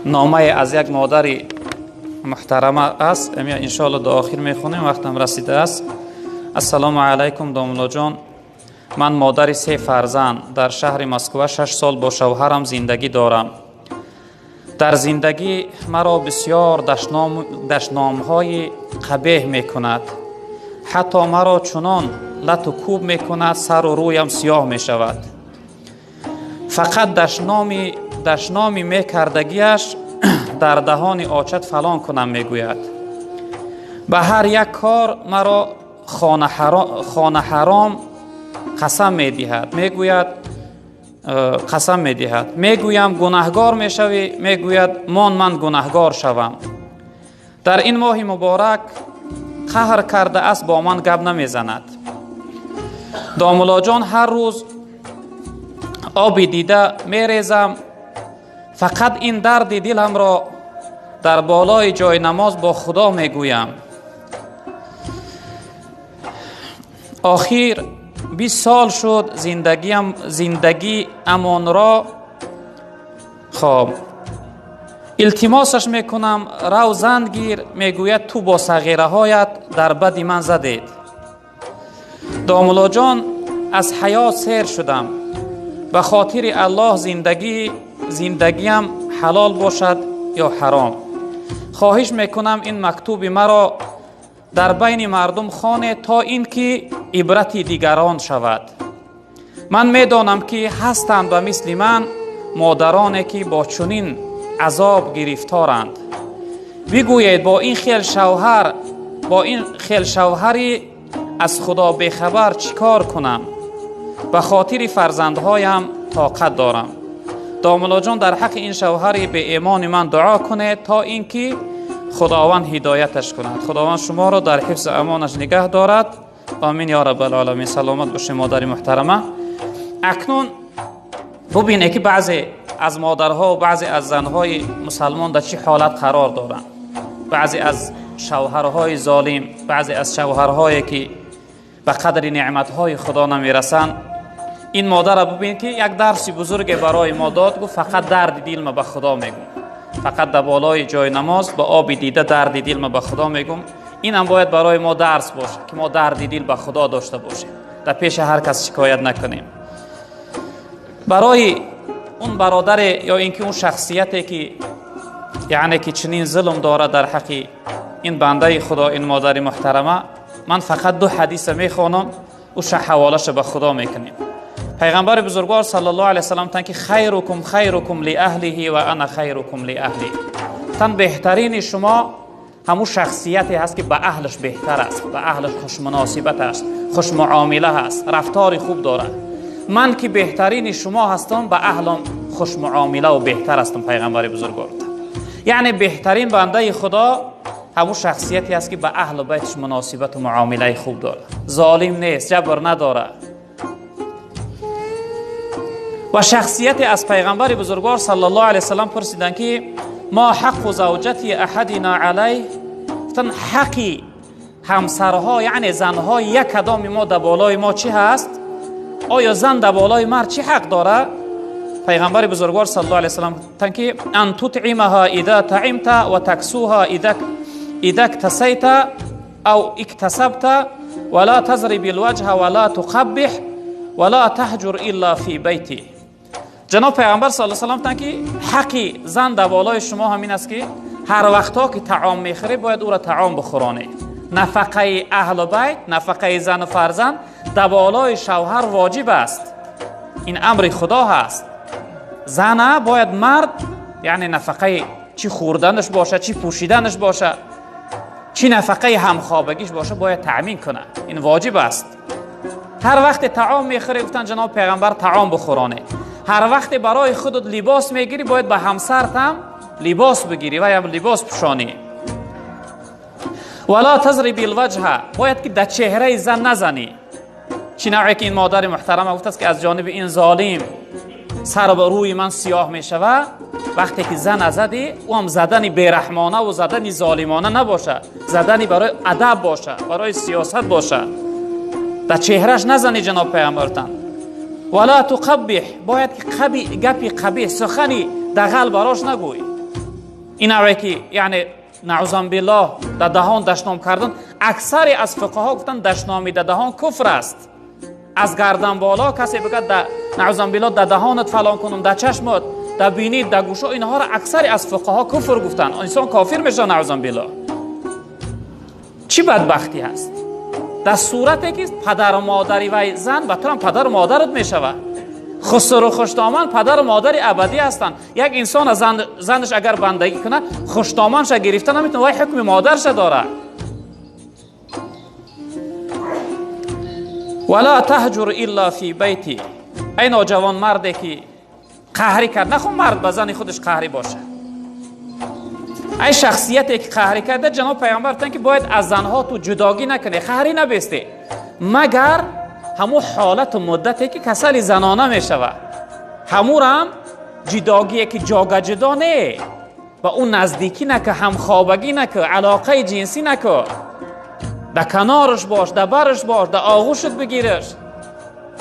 Номае аз як модари муҳтарама аст. Иншоалло до охир мехонем, вақтам расидааст. Ассалому алайкум, домуллоҷон. Ман модари се фарзанд, дар шаҳри Москва 6 сол бо шавҳарам зиндагӣ дорам. Дар зиндагӣ маро бисёр дашномҳои қабеҳ мекунад, ҳатто маро чунон лату кӯб мекунад, сару рӯям сиёҳ мешавад. Фақат дашноми мекардагиаш дар даҳони очат фалон кунам мегӯяд. Ба ҳар як кор маро хонаҳаром қасам медиҳад, мегӯяд, қасам медиҳад. Мегӯям, гунаҳгор мешавӣ, мегӯяд, мон ман гунаҳгор шавам. Дар ин моҳи муборак қаҳр кардааст, бо ман гап намезанад. Домуллоҷон, ҳар рӯз оби дида мерезам, фақат ин дарди диламро дар болои ҷои намоз бо Худо мегӯям. Охир 20 сол шуд зиндагӣ амонро. Хоб, илтимосаш мекунам, рав зан гир, мегӯяд, ту бо сағираҳоят дар бади ман задед. Домуллоҷон, аз ҳаёт сер шудам. Ба хотири Аллоҳ, зиндагиам ҳалол бошад ё ҳаром? Хоҳиш мекунам, ин мактуби маро дар байни мардум хонед, то ин ки ибрати дигарон шавад. Ман медонам, ки ҳастанд ба мисли ман модароне, ки бо чунин азоб гирифторанд. Бигӯед, бо ин хел шавҳари аз Худо бехабар чӣ кор кунам? Ба хотири фарзандҳоям тоқат дорам. Домуллоҷон, дар ҳаққи ин шавҳари беимони ман дуо кунед, то ин ки Худованд ҳидояташ кунад. Худованд шуморо дар ҳифзу амонаш нигаҳ дорад. Омин ё раббалоламин. Саломат бошед, модари муҳтарама. Акнун бубинед, ки баъзе аз модарҳо ва баъзе аз занҳои мусалмон дар чӣ ҳолат қарор доранд. Баъзе аз шавҳарҳои золим, баъзе аз шавҳарҳое, ки ба қадри неъматҳои Худо намерасанд. Ин модарро бубин, ки як дарси бузурге барои мо дод. Гуфт, фақат дарди дилма ба Худо мегӯм, фақат дар болои ҷои намоз ба оби дида дарди дилма ба Худо мегӯм. Инам бояд барои мо дарс бошад, ки мо дарди дил ба Худо дошта бошем, дар пеши ҳар кас шикоят накунем. Барои он бародаре ё ин ки он шахсияте, ки яъне ки чунин зулм дорад дар ҳаққи ин бандаи Худо, ин модари муҳтарама, ман фақат ду ҳадиса мехонам, уша ҳаволаша ба Худо мекунем. Пайғамбари бузургвор саллаллоҳу алайҳи васаллам гуфтанд, ки хайрукум хайрукум лиаҳлиҳи ва ана хайрукум лиаҳли. Гуфтанд, беҳтарини шумо ҳамун шахсияте ҳаст, ки ба аҳлаш беҳтар аст, ба аҳлаш хушмуносибат аст, хушмуомила ҳаст, рафтори хуб дорад. Ман ки беҳтарини шумо ҳастам, ба аҳлам хушмуомилаву беҳтар ҳастам. Пайғамбари бузургвор, яъне беҳтарин бандаи Худо ҳамун шахсияте аст, ки ба аҳлу байташ муносибату муомилаи хуб дорад, золим нест, ҷабр надорад. Ва шахсияте аз пайғамбари бузургвор саллаллоҳу алайҳи васаллам пурсиданд, ки мо ҳаққу завҷати аҳадина алайҳ. Гуфтанд, ҳаққи ҳамсарҳо, яъне занҳои як кадоми мо дар болои мо чӣ ҳаст? Оё зан дар болои мард чӣ ҳақ дорад? Пайғамбари бузургвор саллаллоҳу алайҳи васаллам гуфтанд, ки ан тутъимаҳа ида таимта ва таксуҳа ида ктасайта ав иктасабта ва ла тазриби лваҷҳа ва ла туқаббиҳ ва ла таҳҷур илла фи байти. Ҷаноб пайғамбар саллаллоҳу алайҳи васаллам гуфтанд, ки ҳаққи зан дар болои шумо ҳамин аст, ки ҳар вақтҳо ки таом мехӯред, бояд ӯро таом бихӯронед. Нафақаи аҳлу байт, нафақаи зану фарзанд дар болои шавҳар воҷиб аст. Ин амри Худо ҳаст. Зана бояд мард, яъне нафақаи чӣ хӯрданаш боша, чӣ пӯшиданаш боша, чӣ нафақаи ҳамхобагиш боша, бояд таъмин кунад. Ин воҷиб аст. Ҳар вақте таом мехӯред, гуфтанд ҷаноби пайғамбар, таом бихӯронед. Ҳар вақте барои худат либос мегирӣ, бояд ба ҳамсартам либос бигирӣ ва ям либос пӯшонӣ. Вала тазриби лваҷҳа, бояд ки дар чеҳраи зан назанӣ. Чӣ навъе ки ин модари муҳтарама гуфтааст, ки аз ҷониби ин золим сар ба рӯи ман сиёҳ мешавад. Вақте ки зана задӣ, ӯ ҳам задани бераҳмонаву задани золимона набошад, задани барои адаб боша, барои сиёсат боша, дар чеҳраш назанӣ. Ҷаноб пайғамбартан, вала туқаббиҳ, бояд ки гапи қабиҳ, сухани дағал барош нагӯй. Ин аве ки яъне наъузан биллоҳ дар даҳон дашном кардан, аксари аз фиқҳҳо гуфтанд дашноми дар даҳон куфр аст. Аз гардан боло касе бигӯяд наъузан биллоҳ дар даҳонат фалон кунам, дар чашмат, дар бинит, дар гӯшо, инҳоро аксари аз фиқҳҳо куфр гуфтанд. Инсон кофир мешавад наъузан биллоҳ. Чӣ бадбахтӣ ҳаст? Дар сурате ки падару модари вай зан ба ту ҳам падару модарат мешавад. Хусру хуштоман падару модари абадӣ ҳастанд. Як инсон занаш агар бандагӣ кунад, хуштоманша гирифта наметавонад, вай ҳукми модарша дорад. Вала таҳҷур илла фи байти. Эй ноҷавон марде ки қаҳрӣ кард, нахо мард ба зани худаш қаҳрӣ бошад. Ай шахсияте ки қаҳрӣ карда, ҷаноб пайғамбар гуфтанд ки бояд аз занҳо ту ҷудогӣ накунӣ, қаҳрӣ набестӣ, магар ҳамун ҳолату муддате ки касали занона мешавад. Ҳамурам ҷудогие ки ҷога ҷудо не, ба ӯ наздикӣ наку, ҳамхобагӣ наку, алоқаи ҷинсӣ наку, да канораш бош, да бараш бош, да оғӯшат бигираш.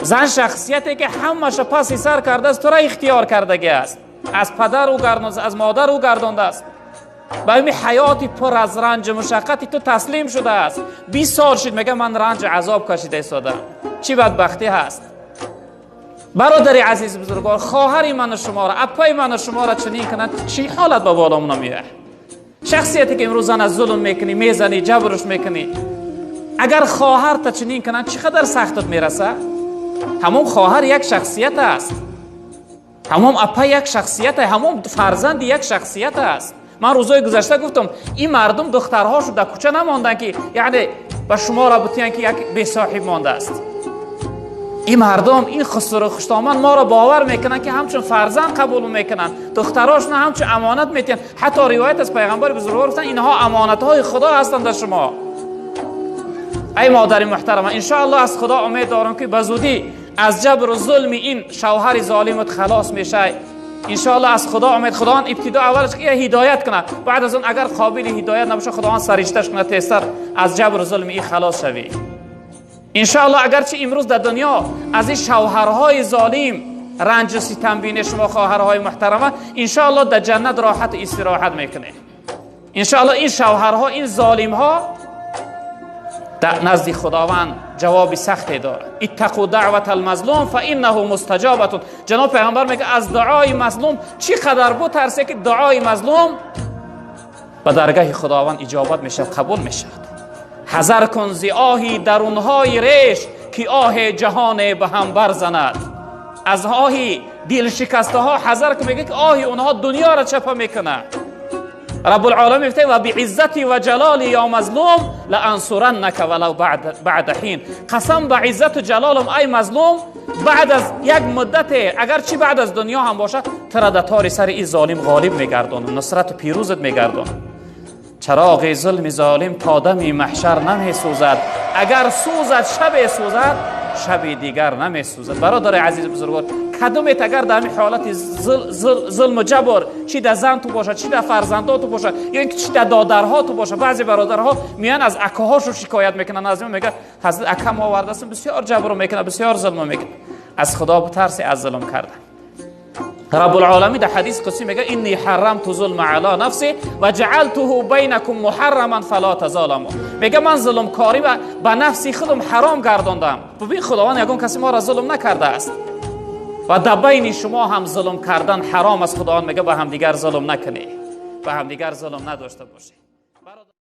Зан шахсияте ки ҳамаша паси сар кардааст, тура ихтиёр кардагӣ аст, аз падар ӯ гардондааст, аз модар ӯ гардондааст, ба ҳамин ҳаёти пур аз ранҷу мушаққати ту таслим шудааст. 20 сол шуд, мега ман ранҷу азоб кашида истодам. Чӣ бадбахтӣ ҳаст? Бародари азиз бузургвор, хоҳари ману шуморо, аппаи ману шуморо чунин кунанд, чӣ ҳолат ба боломона меояд? Шахсияте ки имрӯз зана зулм мекунӣ, мезанӣ, ҷабрш мекунӣ, агар хоҳарта чунин кунанд, чӣ қадар сахтат мерасад? Ҳамон хоҳар як шахсият аст, ҳамон аппа як шахсият аст, ҳамон фарзанди як шахсият аст. Ман рӯзҳои гузашта гуфтам, ин мардум духтарҳошо дар кӯча намонданд ки яъне ба шуморо бутиянд ки як бесоҳиб мондааст. Ин мардум, ин хусуру хуштоман моро бовар мекунанд ки ҳамчун фарзанд қабул мекунанд, духтарошона ҳамчун амонат метиҳанд. Ҳатто ривоят аз пайғамбари бузургвор гуфтанд, инҳо амонатҳои худо ҳастанд дар шумо. Ай модари муҳтарама, иншоаллоҳ аз худо умед дорам ки ба зудӣ аз ҷабру зулми ин шавҳари золимат халос мешавӣ. Иншоаллоҳ аз худо умед, худованд ибтидо аввалаш ки ҳидоят кунад, баъд аз он агар қобили ҳидоят набошад, худованд саришташ кунад, тезтар аз ҷабру зулми ин халос шавӣ. Иншоаллоҳ агарчи имрӯз дар дунё аз ин шавҳарҳои золим ранҷу ситам бинед шумо хоҳарҳои муҳтарама, иншоаллоҳ дар ҷаннат роҳату истироҳат мекунед. Иншоаллоҳ ин шавҳарҳо, ин золимҳо дар назди худованд ҷавоби сахте дорад. Иттақу даъвата алмазлум фаиннаҳу мустаҷобатун. Ҷаноб пайғамбар мегӯяд аз дуои мазлум чӣ қадар бутарсе ки дуои мазлум ба даргаҳи худованд иҷобат мешавад, қабул мешавад. Ҳазар кун зи оҳи дарунҳои реш ки оҳе ҷаҳоне ба ҳам барзанад. Аз оҳи дилшикастаҳо ҳазар кун, мегӯяд ки оҳи онҳо дунёро чапа мекунад. رب العالمین میگه و بعزتی و جلالی یا مظلوم لانصرنک ولو بعد حین. قسم به عزت و جلالم ای مظلوم، بعد از یک مدت اگرچه بعد از دنیا هم باشد، تو را در تار سر این ظالم غالب میگردانم، نصرت و پیروزت میگردانم. چراغ ظلم ظالم تا دم محشر نمیسوزد، اگر سوزد شب سوزد، شب دیگر نمیسوزد. برادر عزیز بزرگوار، کدومت اگر در همین حالت ظلم و جبر، چی در زن تو باشه، چی در فرزندها تو باشه، یا اینکه چی در دادرها تو باشه، بعضی برادرها میان از اکاهاشو شکایت میکنن، از این میگه حضرت اکم آورده است، بسیار جبر میکنه، بسیار ظلم میکنه. از خدا بترسی از ظلم کردن. رب العالمین در حدیث قدسی میگه انی حرمت ظلم علی نفسی و جعلته بینکم محرما فلا تظالموا. میگه من ظلم کاری به نفسی خودم حرام گرداندم. ببین خداوند یگان کسی ما را ظلم نکرده است و در بین شما هم ظلم کردن حرام است. خداوند میگه به همدیگر ظلم نکنی، به همدیگر ظلم نداشته باشی.